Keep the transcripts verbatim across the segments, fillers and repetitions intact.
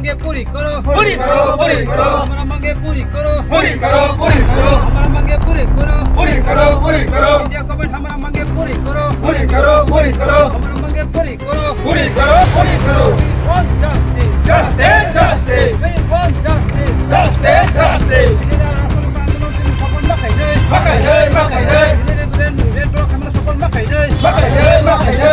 मांगे पूरी करो। पूरी करो, पूरी करो। हमारा मांगे पूरी करो। पूरी करो, पूरी करो। हमारा मांगे पूरी करो। पूरी करो, पूरी करो। इंडिया गवर्नमेंट हमारा मांगे पूरी करो। पूरी करो, पूरी करो। हमारा मांगे पूरी करो। पूरी करो, पूरी करो। We want justice. Justice, justice. We want justice. Justice, justice. এনএলএ রাস্তার উপর আন্দোলন কিন্তু সফল না খাইলে। না খাইলে, না খাইলে। এনএলএ রেড ব্লক আমরা সফল না খাইলে। না খাইলে, না খাইলে।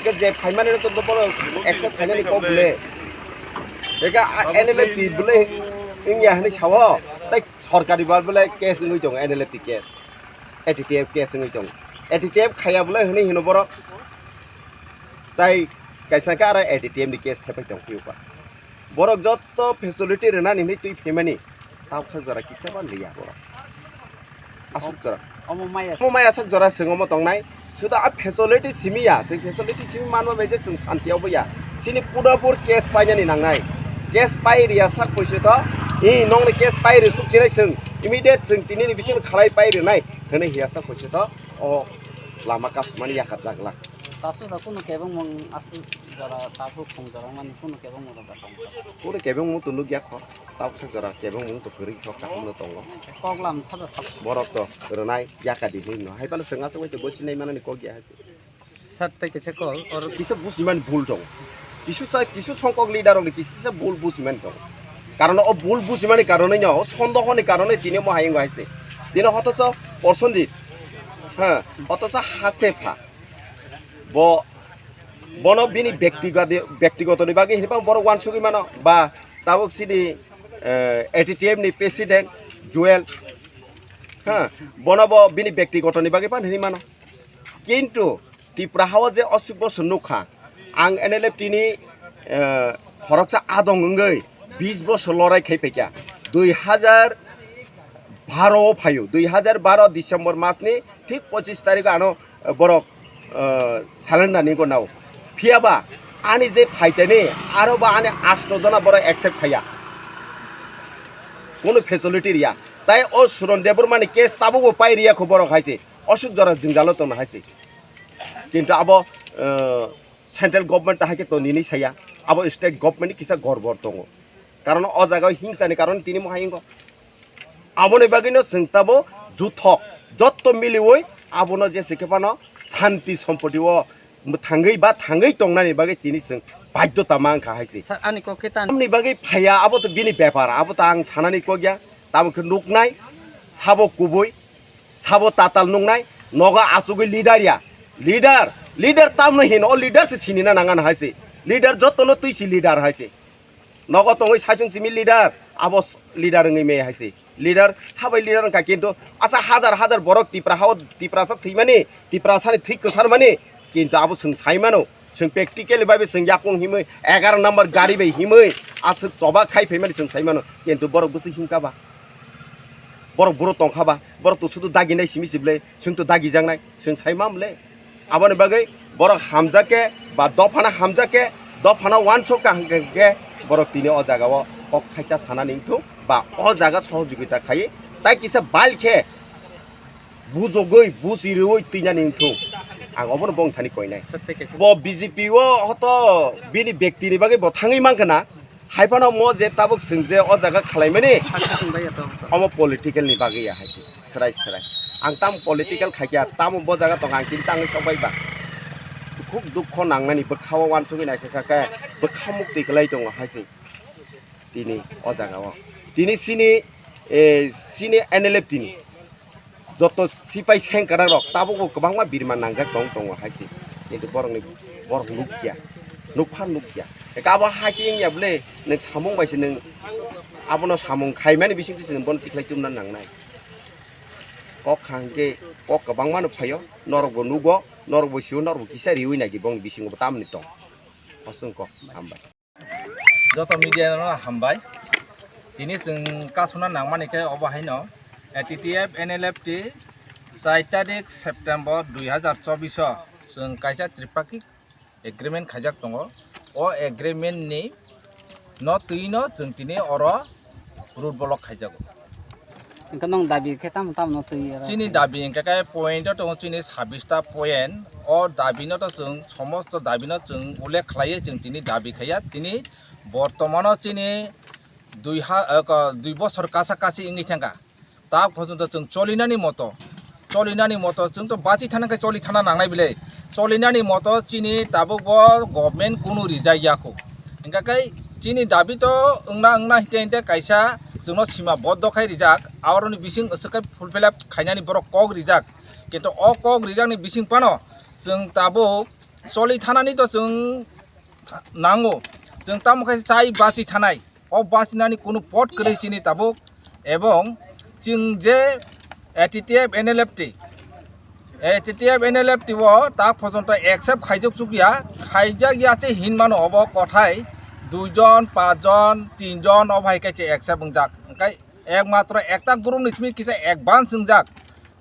Hingke je phaimani rok to bono accept khainani kok bole. Eka, a, N L F T bole wngya hinui sao, tei sorkari bar bole case wngwi tongo, N L F T case, A T T F case wngwi tongo. A T T F khaiya bole hinui hino borok, tei kaisa khe aro A T T F ni case thepai tong phiyo ba. Borok jotto facility rwnani hinui twi phaimani, tabuksa jora kisa ba liya borok. Aswk jora. Omo maya. Omo maya sak jora chwng omo tongnai. Suda a facility simi ya, chwng facility simi manma bai je chwng santi obo ya. Chini pudapur case painani nangnai. Case pai riya sak poiso to, i nongni case pai ri suk chinai chwng. Immediate chwng tini ni bisingo khalai pai rinai. Hwnwi hiya sak poiso to, o lama kasumani yakar jak lak. Tasu da kunu kebeng mung asu jora tasu khum jora mani kunu kebeng mung da tong. Kunu kebeng mung to nukya kho. Tabuksa jora kebeng mung to kwrwi kok kaham no tongo. Koklam sada sal. Borok to rwnai yaka di hinwi no. Hai phano chwng aswk bai to bosi nai manani kok ya hai. Sat tei kisa kok or kisa busimani bul tongo. Kisu cha kisu songkok leader rok ni kisa bul busimani tongo. Karon o bul busimani karon no o sondoho ni karon tini mo hayung hai se. Tini hotoso Porsenjit. Ha, hotoso haste pha. Bo bono bini bektigoto, bektigoto ni bagwi hinwi bang borok uansugwi mano ba tabuk sini, eh, A T T F ni president Joel, ha, bono bo bini bektigoto ni bagwi pan hinwi mano. Kintu Tripura hao je oswk bosor nukha, ang N L F T ni, eh, khoroksa adong wngwi bis bosor lorai khai phaikha. Dui hajar baro o phaio, dui hajar baro December mas ni thik pochis tarikh ano, eh, borok, eh, surrender ni gwnao. Phiya ba ani je phaitani aro ba ani asto jona borok accept khaiya. Kunu facility riya. Tai o Suron Debbarma ni case tabuk bo pai riya kho borok hai se. Oswk jora jwngjalo tongna hai se. Kintu abo, eh, central government hai khe to nini saya. Abo state government ni kisa gorbor tongo. Karon o jaga o hingsa ni karon tini mo hayung go. Aboni bagwi no chwng tabo juthok jotto miliwi abono jese khe phano santi sompoti o thangwi ba thangwi tongnani bagwi tini chwng baidhyota mankha hai se. Sir, ani kok khe tan- Tamni bagwi phaiya abo to bini bepar, abo to ang sanani kok ya. Tamo khe nuknai sabo kubui, sabo tatal nuknai, nogo asugwi leader ya. Leader, leader tamno hino, o leader se sinina nangano hai se. Leader jotono twi si leader hai se. Nogo tongwi saichung simi leader, abo leader wngwi me hai se. Leader, sabai leader wngkha, kintu asa hajar hajar borok Tipra hao, Tiprasa thwimani, Tiprasani thwi kwsarmani, kintu abo chwng saimano, chwng practically bai chwng yakung himwi, egaro number gari bai himwi, aswk choba khai phaimani chwng saimano, kintu borok bwswk himkha ba? Borok buro tongkha ba, borok to sudu daginai simi sible, chwng to dagijaknai, chwng sai mam le. Aboni bagwi borok hamjak khe ba dophano hamjak khe, dophano uansuk kha hwnkhe borok tini o jaga o kok khaisa sanani wngthung ba o jaga sohojogita khaiwi tai kisa bal khe bujogwi, buji rwui twinani wngthung. Ang obono bong thani koinai. Bo B J P o hoto bini bektini bagwi bo thangwi mankha na. Hai phano mo je tabuk chwng je o jaga khwlaimani, omo political ni bagwi ya hai se, swrai swrai. Ang tamo political khaikya, tamo bo jaga tong ang tini tangwi sok bai ba. Khuk dukho nangnani bwkha o uansugwi naikha kha khe bwkha muktwi kwlai tongo hai se. Tini o jaga o. Tini sini, eh, sini N L F T ni. Joto sipai sengkrak rok tabukbo kwbangma birma nangjak tong tongo hai se, kintu borokni, borok nukya, nukpha nukya. Eka abo hai khe wngya bwle, nwng samung bai se nwng abono samung khaimani bising se nwng bono tikhlai chumna nangnai. Kok kha hwnkhe kok kwbangmano phaio, norokbo nugo, norokbo sio, norokbo kisa riui nai di bongni bisingo bo tamni tong. Hosung kok, hambai. Joto media no hambai. Tini chwng kasuna nangmani khe obo haino A T T F N L F T char tarik September dui hazar chobbish o chwng kaisa tripartite agreement khaijak tongo. O agreement ni no twi no chwng tini oro road block khaijago. Hwnkhe nwng dabi khe tamo tamo no twi oro? Chini dabi hwnkhe khe point o tongo chini sabbish ta point. O dabi no to chwng somosto dabi no chwng ullekh khlaiwi chwng tini dabi khaiya. Tini bortomano chini dui ha, eh, ko-, dui bosor kasa kasi wngwi thangkha. Ta porjonto chwng cholinani moto, cholinani moto chwng to bachi thana khe choli thana nangnai bile. Cholinani moto chini tabuk bo government kunu rijak ya kho. Hingkha khe chini dabi to wngna wngna hinte hinte kaisa chwngno sima boddo khai rijak, aboroni bising aswk khai fulfill up khainani borok kok rijak. Kintu o kok rijakni bising phano chwng tabuk choli thanani to chwng nango. Chwng tamo khe chai bachi thanai. O bachinani kunu pot kwrwi chini tabuk, ebong chwng je A T T F N L F T, A T T F N L F T o ta porjonto accept khaijak chukya, khaijak ya se hinmano obo kothai dui jon, pach jon, tin jon o bai khe accept wngjak. Hwnkhe ekmatro ekta group ni simi kisa advance wngjak.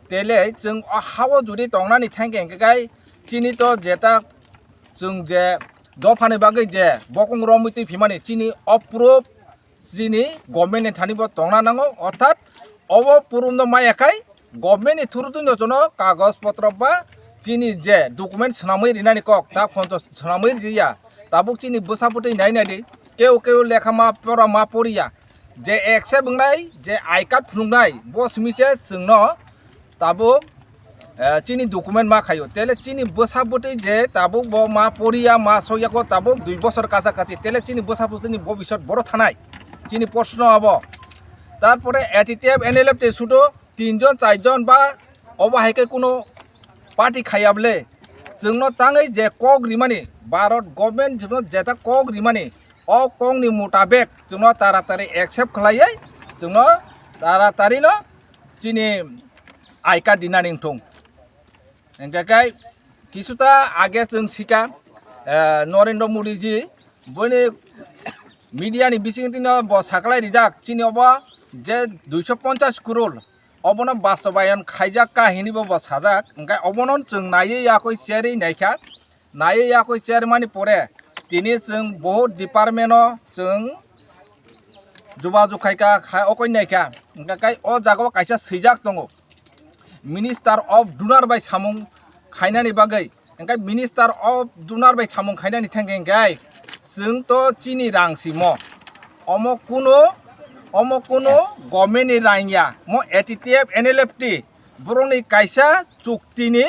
Tele chwng o hao jodi tongnani thangkhe hwnkhe kai chini to jeta chwng je dophani bagwi je bokong romwi twi phimani chini o proof chini government ni thani bo tongna nango, orthat obo proof no maya khai government ni through twi no jono kagoj potro ba chini je document swnamwi rinani kok ta phone to swnamwi riya. Tabuk chini bwsa bwtwi nai nai di, keu keu lekha ma pora ma poriya, je accept wngnai je I card phunuknai bo simi se chwngno tabuk, eh, chini document ma khaio. Tele chini bwsa bwtwi je tabuk bo ma poriya, ma sokyako tabuk dui bosor kacha kachi. Tele chini bwsa bwtwini bobisot boro thanai. Chini proshno abo. Tarpore A T T F N L F T sudo tin jon, char jon ba obo hai khe kuno party khaiya bwle. Chwngno tangwi je kok rimani, Bharat government chwngno jeta kok rimani, o kokni mutabek chwngno taratari accept khlaiwi chwngno taratari no chini I card dinani wngthung. Hingkhe khe kisuta age chwng sika, eh, Narendra Modi ji boni media ni bisingtwi no bo saklai rijak chini obo je duiso ponchash crore obono bastobayon khaijak ka hinwi bo bo sajak. Hingkhe obono chwng naiwi yakwi cherwi naikha. Naiwi yakwi chermani pore tini chwng bohut department o chwng jubajug khaikha, khai okoi naikha. Hingkhe kai o jaga o kaisa swijak tongo, Minister of Donor bai samung khainani bagwi. Hingkhe Minister of Donor bai samung khainani thangkhe hingkhe chwng to chini rang simo. Omo kuno, omo kuno government ni rang ya. Mo A T T F N L F T borokni kaisa chuktini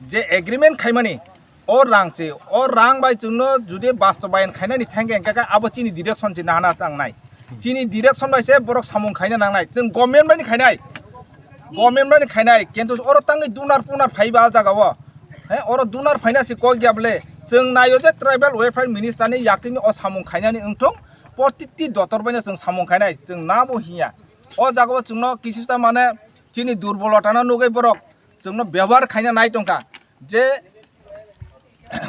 je agreement khaimani, o rang se, o rang bai chwngno jodi bastobayon khainani thangkhe hingkhe khe abo chini direction se nahana tangnai. Chini direction bai se borok samung khaina nangnai. Chwng government bai ni khainai. Government bai ni khainai. Kintu oro tangwi donor punar phaiba o jaga o. He, oro donor phaina se kok ya bwle. Chwng naio je tribal welfare minister ni yakni o samung khainani wngthung. Protiti dotor bai no chwng samung khainai. Chwng nabo hinya. O jaga o chwngno kisuta mane chini durbolota no nugwi borok chwngno bebohar khaina nai tongkha. Je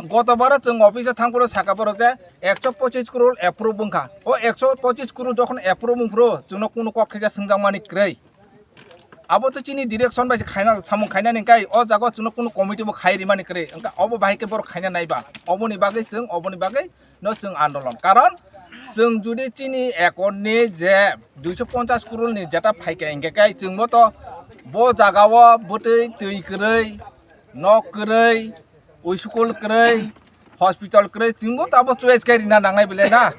gotobaro chwng office o thang phuru saka borok je ekso pochis crore approve wngkha. O ekso pochis crore jokhon approve wngphuru chwngno kunu kok khaisa swngjakmani kwrwi. Abo to chini direction bai se khaina, samung khainani kai o jaga o chwngno kunu committee bo khai rimani kwrwi. Wngkha obo bahai khe borok khaina nai ba. Oboni bagwi chwng, oboni bagwi no chwng andolon. Karon chwng judi chini accord ni je duiso ponchas crore ni jeta phaikha, hinkhe kai chwngbo to bo jaga o bwtwi twi kwrwi, nok kwrwi, school kwrwi, hospital kwrwi, chwngbo to abo choice khe rina nangnai bile na.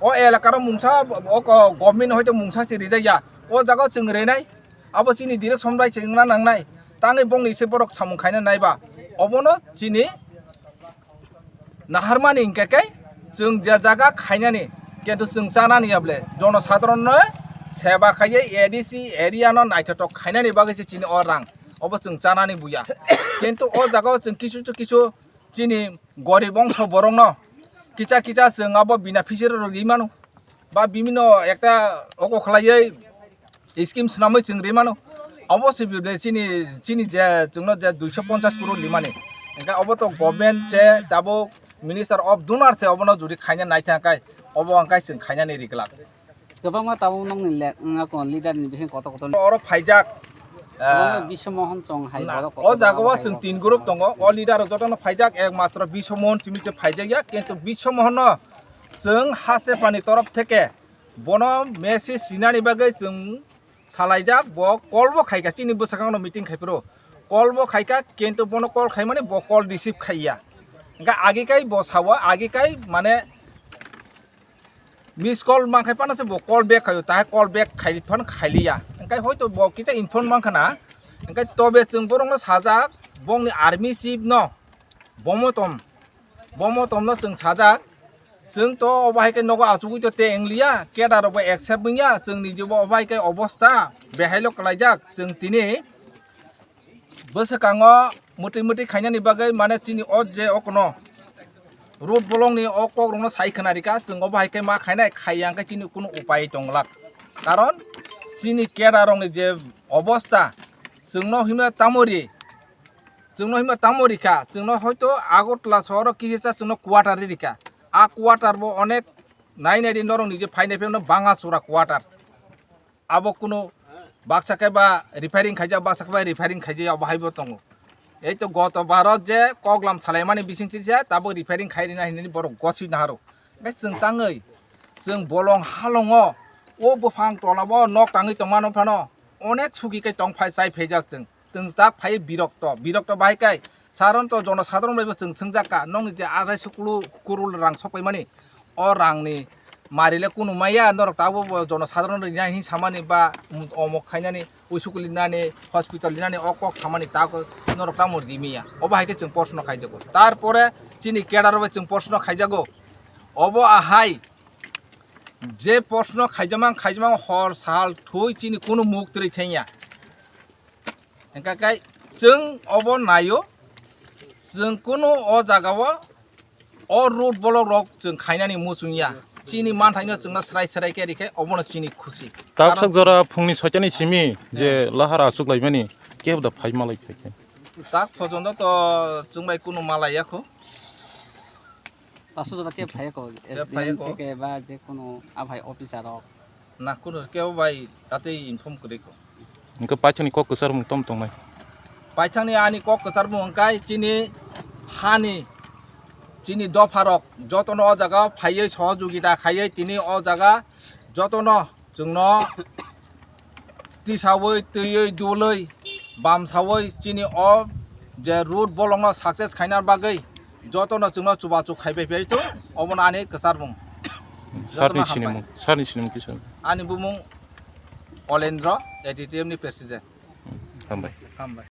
O elaka rok mungsa, o ko-, government hoito mungsa se rijak ya. O jaga o chwng rinai, abo chini direction bai chwngna nangnai. Tangwi bongni se borok samung khaina nai ba. Obono chini naharmani hinkhe khe chwng je jaga khainani, kintu chwng chanani ya bole, jono sadharon no seba khaiwi A D C area no naithotok khainani bagwi se chini o rang, obo chwng chanani buya. Kintu o jaga o chwng kisu to kisu chini gorib ongso borok no kisa kisa chwng abo bina fishery rok ri mano. Ba bimino ekta oko khlaiwi scheme swnamwi chwng ri mano. Obo se bibde chini, chini je chwngno je duiso ponchas crore rimani. Hingke obo to government se tabuk Minister of Donor se obono judi khaina naithang kai, obo hingkai chwng khainani ri glak. Kwbangma tabuk nokni le-, wngya kon leader ni bising kotor kotor. Oro phaijak, kwbangma ah, Biswa Mohan chong hai na, borok o kotor jaga o kotor chwng hai tin borok group tongo. O leader rok jotono phaijak, ekmatro Biswa Mohan simi se phaijak ya, kintu Biswa Mohan no chwng haste pani torof theke bono message sinani bagwi chwng salaijak, bo call bo khaikha, chini bwsakangno meeting khai phuru call bo khaikha, kintu bono call khaimani bo call receive khaiya. Hingke agi kai bo sao, agi kai mane miss call mankhai phano se bo call back khaio, tahai call back khai phano khailiya. Hingke hoito bo kisa inform mankha na, hingke tobe chwng borokno sajak, bongni army chief no, Bomotom, Bomotomno chwng sajak, chwng to obo hai khe nogo achugwi to te wngliya, keda rokbo accept wngya, chwng ni jebo obo hai khe obosta behailo kwlaijak, chwng tini bwswkango mwtwi mwtwi khainani bagwi mane chini o je okono road bolongni o kokrokno sai khna rikha, chwng obo hai khe ma khainai, khaiya hwnkhe chini kunu upai tonglak, karon chini keda rokni je obosta chwngno himno tamo ri. Chwngno himba tamo rikha, chwngno hoito Agartala sohoro kisa chwngno quarter ri rikha. A quarter bo onek nai nai di norok nije phainai phano banga chura quarter. Abo kunu baksa khe ba repairing khaijak, baksa khe ba repairing khaijak, abo haibo tongo. Ei to goto baro je koklam salaimani bising chisa tabuk repairing khai rina hinwi borok gosi naharo. Hingke chwng tangwi, chwng bolong halongo, o buphang tolabo nok tangwi tongmano phano onek sugi khe tong phai chai phaijak chwng. Chwng tak phai birokto, birokto bahai kai saron to jono sadharon bai bo chwng swngjak ka, nokni je arai sukulu kurul rang sok paimani, o rangni mari le kunu maya, norok tabuk bo jono sadharon rwna hin samani ba omok khainani. Uisukuli nani, hospital nani, o kok samani ta ko norok tamo rimiya. Obo hai khe chwng proshno khaijago. Tarpore chini cadre rok bai chwng proshno khaijago. Obo ahai je proshno khaijamang, khaijamang hor sal thui chini kunu muk twrwi thengya. Hingkha khe chwng obo naio, chwng kunu o jagao O road block rok chwng khainani muchung ya. Chini manthaino chwngno srai srai khe rikhe obono chini khusi. Karon tak sak jora phungni soitani simi je lahar achuk laimani kebo da phai malai phai khe. Tak phojondo to chwng bai kunu malai yakho. Taso jora ke phai ko, S D M phai ko. Theke ba je kunu aphai officer rok. Na kunu kebo bai atwi inform kwrwi ko. Hingke paithakni kok kwchar mung tom tongnai. Paithakni ani kok kwchar mung hingkai chini hani, chini dopha rok jotono o jaga phaiwi sohojogita khaiwi tini o jaga jotono chwngno tisawi, twiwi, dulwi, bamsawi chini o je road bolongno success khaina bagwi jotono chwngno chubachu khaibai phai tong, obono ani kwchar mung. Jotono sarni hambai. Sinimung, sarni sinimung kisa. Ani bumung Olendro, A D T M ni president. Hambai. Hambai.